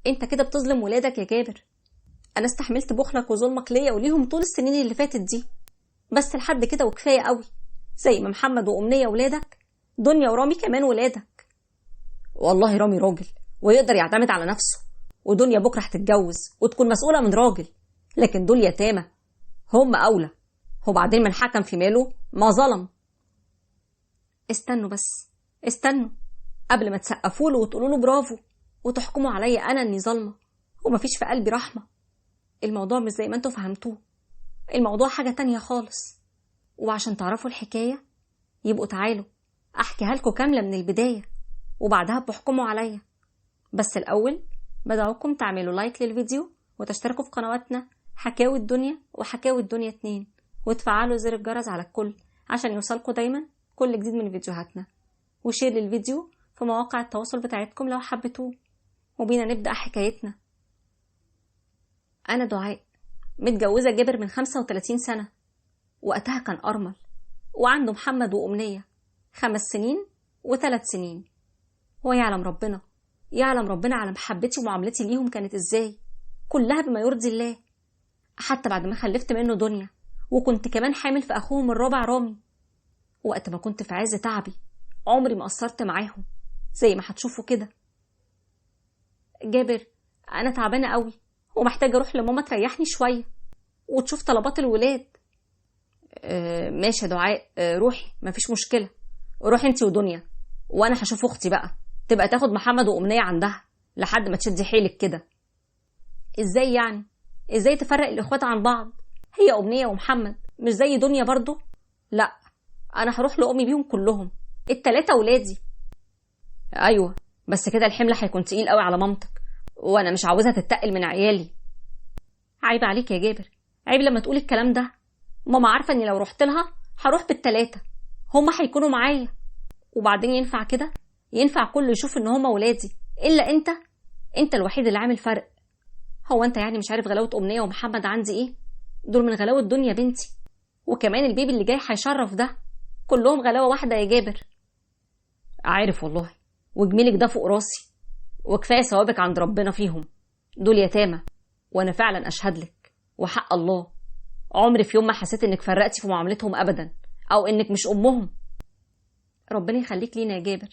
انت كده بتظلم ولادك يا جابر. انا استحملت بخلك وظلمك ليا وليهم طول السنين اللي فاتت دي، بس لحد كده وكفاية قوي. زي ما محمد وامنيه ولادك، دنيا ورامي كمان ولادك. والله رامي راجل ويقدر يعتمد على نفسه، ودنيا بكره هتتجوز وتكون مسؤولة من راجل، لكن دول يتامى هم اولى. وبعدين من حكم في ماله ما ظلم. استنوا بس، استنوا قبل ما تسقفوا له وتقولوا له برافو وتحكموا عليا انا اني ظالمه ومفيش في قلبي رحمه. الموضوع مش زي ما انتوا فهمتوه، الموضوع حاجة تانية خالص. وعشان تعرفوا الحكاية يبقوا تعالوا احكيها لكم كاملة من البداية وبعدها بحكموا عليا. بس الاول بدعوكم تعملوا like للفيديو وتشتركوا في قنواتنا حكاوي الدنيا وحكاوي الدنيا 2، وتفعلوا زر الجرس على الكل عشان يوصلكوا دايما كل جديد من فيديوهاتنا، و share للفيديو في مواقع التواصل بتاعتكم لو حبيتوه. وبينا نبدأ حكايتنا. أنا دعاء، متجوزة جابر من 35 سنة. وقتها كان أرمل وعنده محمد وأمنية، 5 سنين و3 سنين. هو يعلم ربنا، يعلم ربنا على محبتي ومعاملتي ليهم كانت إزاي، كلها بما يرضي الله. حتى بعد ما خلفت منه دنيا، وكنت كمان حامل في أخوهم الرابع رامي. وقت ما كنت في عز تعبي عمري ما قصرت معاهم زي ما هتشوفوا كده. جابر، أنا تعبانة قوي ومحتاجة أروح لماما تريحني شوية وتشوف طلبات الولاد. ماشي يا دعاء، روحي مفيش مشكلة، روحي انتي ودنيا، وأنا هشوف أختي بقى تبقى تاخد محمد وأمنية عندها لحد ما تشدي حيلك كده. إزاي يعني؟ إزاي تفرق الإخوات عن بعض؟ هي أمنية ومحمد مش زي دنيا برضو؟ لا، أنا هروح لأمي بيهم كلهم، ال3 ولادي. أيوة بس كده الحمل هيكون تقيل قوي على مامتك، وأنا مش عاوزها تتقل من عيالي. عيب عليك يا جابر، عيب لما تقول الكلام ده. ماما عارفة إني لو رحت لها هروح بال3، هما هيكونوا معايا. وبعدين ينفع كده؟ ينفع كله يشوف إن هما ولادي إلا أنت؟ أنت الوحيد اللي عامل فرق. هو أنت يعني مش عارف غلاوة أمنية ومحمد عندي إيه؟ دول من غلاوة الدنيا بنتي، وكمان البيبي اللي جاي هيشرف ده، كلهم غلاوة واحدة يا جابر. عارف والله، وجميلك ده فوق راسي، وكفاية ثوابك عند ربنا فيهم، دول يتامى وانا فعلا اشهد لك وحق الله عمري في يوم ما حسيت انك فرقتي في معاملتهم ابدا، او انك مش امهم. ربنا يخليك لينا يا جابر،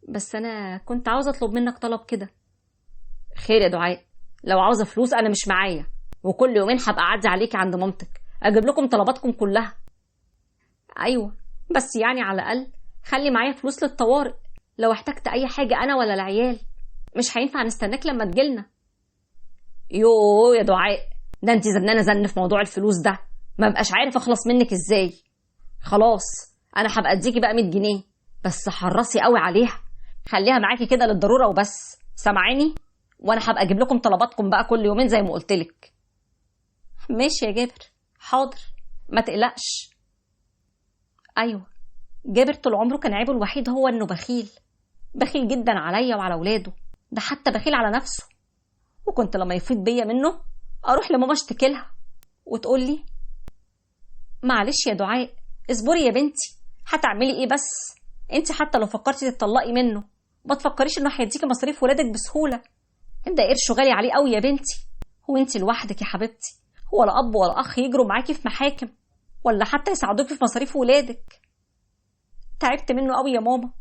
بس انا كنت عاوزه اطلب منك طلب كده. خير يا دعاء، لو عاوزه فلوس انا مش معايا، وكل يومين هبقى اعدي عليكي عند مامتك اجيب لكم طلباتكم كلها. ايوه بس يعني على الاقل خلي معايا فلوس للطوارئ لو احتجت اي حاجة انا ولا العيال، مش هينفع نستناك لما تجيلنا. يوه يا دعاء، ده انت زنانه زن في موضوع الفلوس ده، ما بقاش عارف اخلص منك ازاي. خلاص انا هبقى اديكي بقى 100 جنيه، بس حرصي قوي عليها، خليها معاكي كده للضرورة وبس، سامعاني؟ وانا هبقى اجيب لكم طلباتكم بقى كل يومين زي ما قلتلك. ماشي يا جابر، حاضر ما تقلقش. ايوه جابر طول عمره كان عيبه الوحيد هو انه بخيل، بخيل جدا عليا وعلى اولاده، ده حتى بخيل على نفسه. وكنت لما يفيض بيا منه اروح لماما اشتكي لها وتقول لي معلش يا دعاء اصبري يا بنتي، هتعملي ايه بس؟ انت حتى لو فكرتي تتطلقي منه ما تفكريش انه هيديكي مصاريف ولادك بسهولة، ده قرشه غالي عليه قوي يا بنتي، هو انت لوحدك يا حبيبتي، ولا اب ولا اخ يجروا معاكي في محاكم ولا حتى يساعدوكي في مصاريف ولادك. تعبت منه قوي يا ماما،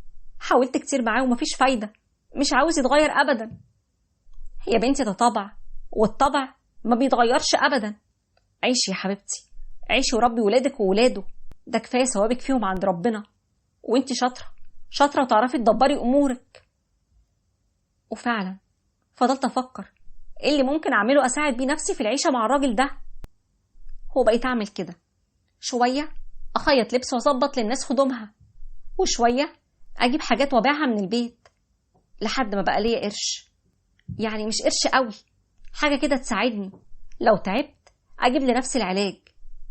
حاولت كتير معاه ومفيش فايده، مش عاوز يتغير ابدا. يا بنتي ده طبع، والطبع ما بيتغيرش ابدا. عيشي يا حبيبتي، عيشي وربي ولادك وولاده، ده كفاية ثوابك فيهم عند ربنا، وانتي شاطرة شاطرة وتعرفي تدبري امورك. وفعلا فضلت افكر ايه اللي ممكن اعمله اساعد بيه نفسي في العيشة مع الراجل ده. هو بقيت اعمل كده، شوية اخيط لبس واظبط للناس هدومها، وشوية اجيب حاجات وابيعها من البيت، لحد ما بقى ليا قرش، يعني مش قرش قوي، حاجة كده تساعدني لو تعبت اجيب لنفسي العلاج،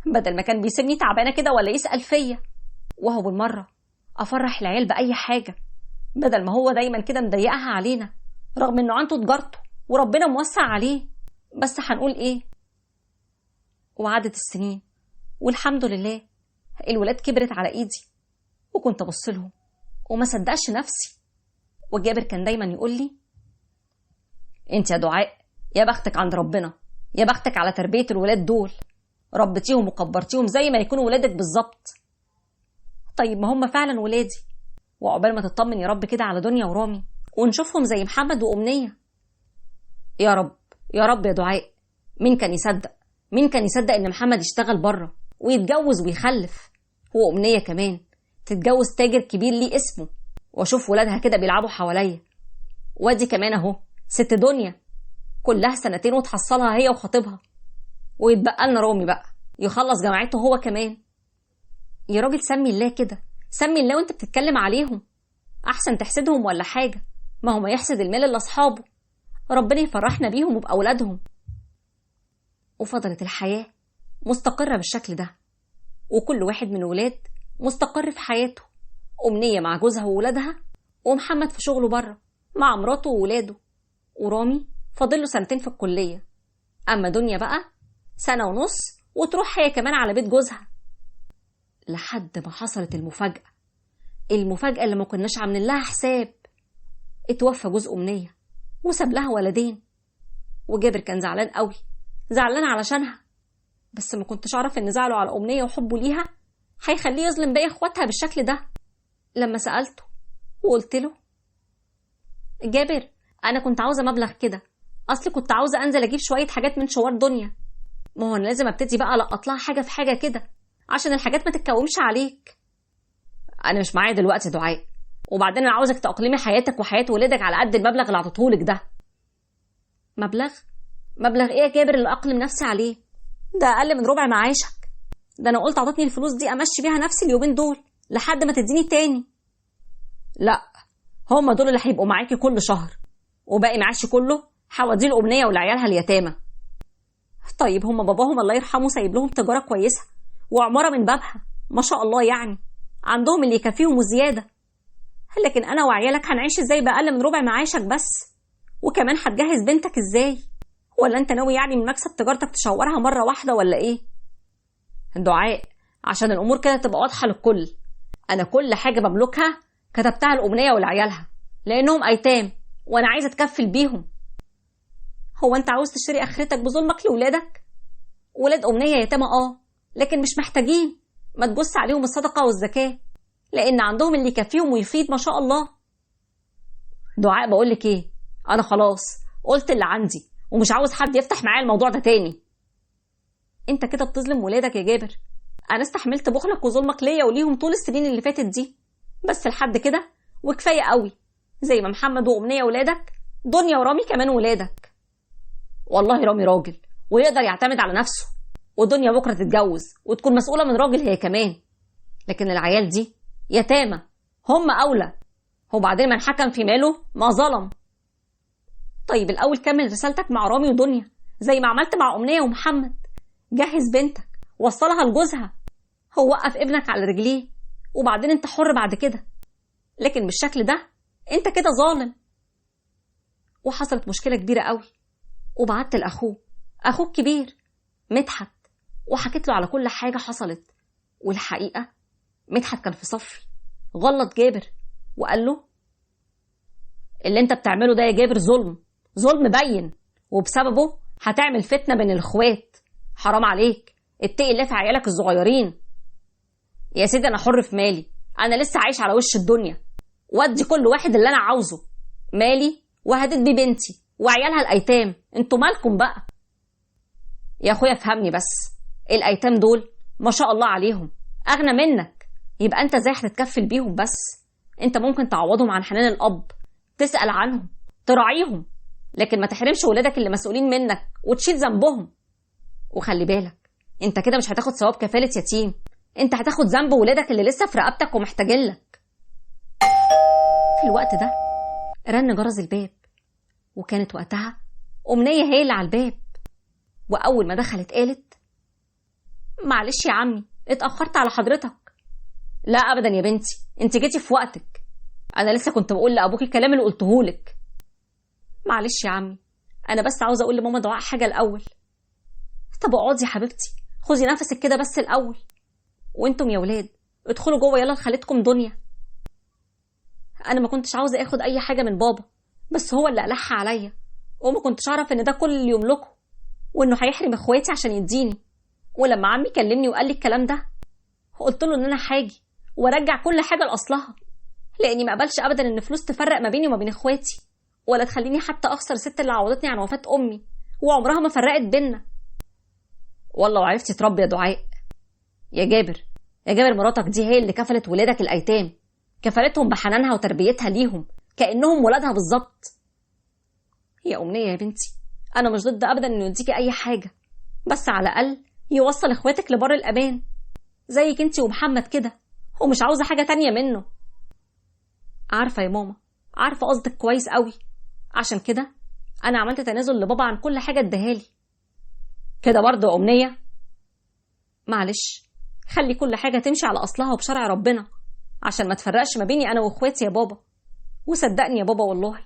بدل ما كان بيسيبني تعبانة كده ولا يسال فيا. وهو بالمرة افرح العيال باي حاجة، بدل ما هو دايما كده مضيقها علينا، رغم انه عنده تجارته وربنا موسع عليه، بس هنقول ايه؟ وعدت السنين والحمد لله الولاد كبرت على ايدي، وكنت ابص لهم وما صدقش نفسي. وجابر كان دايما يقول لي انت يا دعاء يا بختك عند ربنا، يا بختك على تربية الولاد دول، ربيتيهم وكبرتيهم زي ما يكونوا ولادك بالظبط. طيب ما هم فعلا ولادي، وعقبال ما تطمن يا رب كده على دنيا ورامي ونشوفهم زي محمد وأمنية. يا رب يا رب يا دعاء، مين كان يصدق، مين كان يصدق ان محمد يشتغل بره ويتجوز ويخلف، وأمنية كمان تتجوز تاجر كبير ليه اسمه، واشوف ولادها كده بيلعبوا حواليا. وادي كمان اهو ست دنيا كلها سنتين وتحصلها هي وخطيبها، ويتبقى لنا رامي بقى يخلص جامعته هو كمان. يا راجل سمي الله كده، سمي الله وانت بتتكلم عليهم، احسن تحسدهم ولا حاجة، ما هو ما يحسد المال الا اصحابه. ربنا يفرحنا بيهم وبأولادهم. وفضلت الحياة مستقرة بالشكل ده، وكل واحد من ولاد مستقر في حياته، أمنية مع جوزها وولادها، ومحمد في شغله بره مع مراته وولاده، ورامي فاضل له سنتين في الكلية. أما دنيا بقى 1.5 سنة وتروح هي كمان على بيت جوزها. لحد ما حصلت المفاجأة، المفاجأة اللي ما كناش عاملين لها حساب. اتوفى جوز أمنية وساب لها ولدين، وجابر كان زعلان قوي، زعلان علشانها، بس ما كنتش اعرف ان زعله على أمنية وحبه ليها هيخليه يظلم باقي اخواتها بالشكل ده. لما سألته وقلت له جابر انا كنت عاوزه مبلغ كده، اصلي كنت عاوزه انزل اجيب شوية حاجات من شوار دنيا، ما هو انا لازم ابتدي بقى القط لها حاجة في حاجة كده عشان الحاجات ما تتكومش عليك. انا مش معايا دلوقتي دعاء، وبعدين انا عاوزك تأقلمي حياتك وحياه ولادك على قد المبلغ اللي عطيتهولك ده. مبلغ؟ مبلغ ايه يا جابر اللي اقلم نفسي عليه؟ ده اقل من ربع معاشك، ده انا قلت عطتني الفلوس دي امشي بيها نفسي اليومين دول لحد ما تديني تاني. لا، هما دول اللي هيبقوا معاكي كل شهر، وباقي معاشي كله هوديه لأمنية ولعيالها اليتامى. طيب هما باباهم الله يرحمه سايب لهم تجارة كويسة وعمارة من بابها ما شاء الله، يعني عندهم اللي يكفيهم وزيادة، لكن انا وعيالك هنعيش ازاي باقل من ربع معاشك بس؟ وكمان هتجهز بنتك ازاي؟ ولا انت ناوي يعني من مكسب تجارتك تشورها مرة واحدة ولا ايه؟ دعاء عشان الامور كده تبقى واضحة للكل، انا كل حاجة بملكها كتبتها لأمنية ولعيالها لانهم ايتام وانا عايزه اتكفل بيهم. هو انت عاوز تشتري اخرتك بظلمك لولادك؟ ولاد أمنية يتامى لكن مش محتاجين، ما تبص عليهم الصدقة والزكاة لان عندهم اللي يكفيهم ويفيد ما شاء الله. دعاء بقولك ايه، انا خلاص قلت اللي عندي ومش عاوز حد يفتح معايا الموضوع ده تاني. انت كده بتظلم ولادك يا جابر، انا استحملت بخلك وظلمك ليا وليهم طول السنين اللي فاتت دي، بس لحد كده وكفاية قوي. زي ما محمد وأمنية ولادك، دنيا ورامي كمان ولادك. والله رامي راجل ويقدر يعتمد على نفسه، ودنيا بكره تتجوز وتكون مسؤولة من راجل هي كمان، لكن العيال دي يتامى هم اولى، وبعدين من حكم في ماله ما ظلم. طيب الاول كمل رسالتك مع رامي ودنيا زي ما عملت مع أمنية ومحمد، جهز بنتك وصلها لجوزها، هو وقف ابنك على رجليه، وبعدين انت حر بعد كده، لكن بالشكل ده انت كده ظالم. وحصلت مشكلة كبيرة قوي، وبعت لأخوه، أخوه الكبير مدحت، وحكيت له على كل حاجة حصلت. والحقيقة مدحت كان في صفي، غلط جابر وقال له اللي انت بتعمله ده يا جابر ظلم، ظلم بين، وبسببه هتعمل فتنة بين الاخوات، حرام عليك، اتقي الله في عيالك الصغيرين. يا سيدي انا حر في مالي، انا لسه عايش على وش الدنيا، وادي كل واحد اللي انا عاوزه، مالي وهدد بيه بنتي وعيالها الايتام، انتوا مالكم بقى؟ يا اخويا افهمني بس، الايتام دول ما شاء الله عليهم اغنى منك، يبقى انت ازاي هتتكفل بيهم؟ بس انت ممكن تعوضهم عن حنان الاب، تسأل عنهم، تراعيهم، لكن ما تحرمش ولادك اللي مسؤولين منك وتشيل ذنبهم. وخلي بالك انت كده مش هتاخد ثواب كفالة يتيم، انت هتاخد ذنب ولادك اللي لسه في رقبتك ومحتاجين لك. في الوقت ده رن جرس الباب، وكانت وقتها أمنية هي اللي على الباب. وأول ما دخلت قالت معلش يا عمي اتأخرت على حضرتك. لا أبدا يا بنتي، انت جيتي في وقتك، أنا لسه كنت بقول لأبوك الكلام اللي قلتهولك. معلش يا عمي، أنا بس عاوزة أقول لماما دعاء حاجة الأول. طب اقعدي يا حبيبتي، خذي نفسك كده بس الأول، وانتم يا ولاد ادخلوا جوه يلا لخالتكم دنيا. أنا ما كنتش عاوزة أخد أي حاجة من بابا، بس هو اللي ألح عليا وما كنتش اعرف ان ده كل اللي يملكه، وانه هيحرم اخواتي عشان يديني. ولما عمي كلمني وقال لي الكلام ده قلت له ان انا هاجي وارجع كل حاجة لاصلها، لاني ما اقبلش ابدا ان فلوس تفرق ما بيني وما بين اخواتي، ولا تخليني حتى اخسر الست اللي عوضتني عن وفاه امي وعمرها ما فرقت بينا. والله وعرفتي تربي يا دعاء. يا جابر، يا جابر، مراتك دي هي اللي كفلت ولادك الايتام، كفلتهم بحنانها وتربيتها ليهم كانهم ولادها بالظبط. يا امنية يا بنتي، انا مش ضد ابدا انه يديكي اي حاجة، بس على الاقل يوصل اخواتك لبر الامان زيك انتي ومحمد كده، ومش عاوزه حاجة تانية منه. عارفه يا ماما، عارفه قصدك كويس قوي، عشان كده انا عملت تنازل لبابا عن كل حاجة اداهالي. كده برضه يا امنية؟ معلش، خلي كل حاجة تمشي على اصلها وبشرع ربنا، عشان ما تفرقش ما بيني انا واخواتي يا بابا. وصدقني يا بابا والله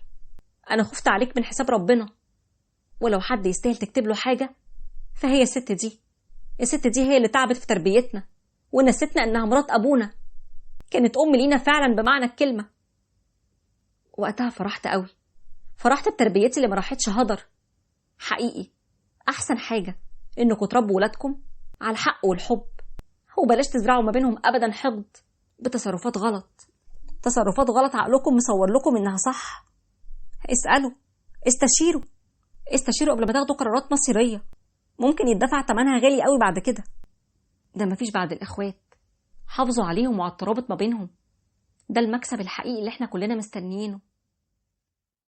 انا خفت عليك من حساب ربنا، ولو حد يستاهل تكتب له حاجة فهي الست دي. الست دي هي اللي تعبت في تربيتنا ونستنا انها مرات ابونا، كانت ام لينا فعلا بمعنى الكلمة. وقتها فرحت قوي، فرحت بتربيتي اللي ما راحتش هدر. حقيقي احسن حاجة انكم تربوا ولادكم على الحق والحب، وبلاش تزرعوا ما بينهم ابدا حقد بتصرفات غلط، تصرفات غلط عقلكم مصور لكم انها صح. اسالوا، استشيروا، استشيروا قبل ما تاخدوا قرارات مصيرية ممكن يدفع ثمنها غالي قوي بعد كده. ده مفيش بعد الاخوات، حافظوا عليهم وعلى الترابط ما بينهم، ده المكسب الحقيقي اللي احنا كلنا مستنيينه.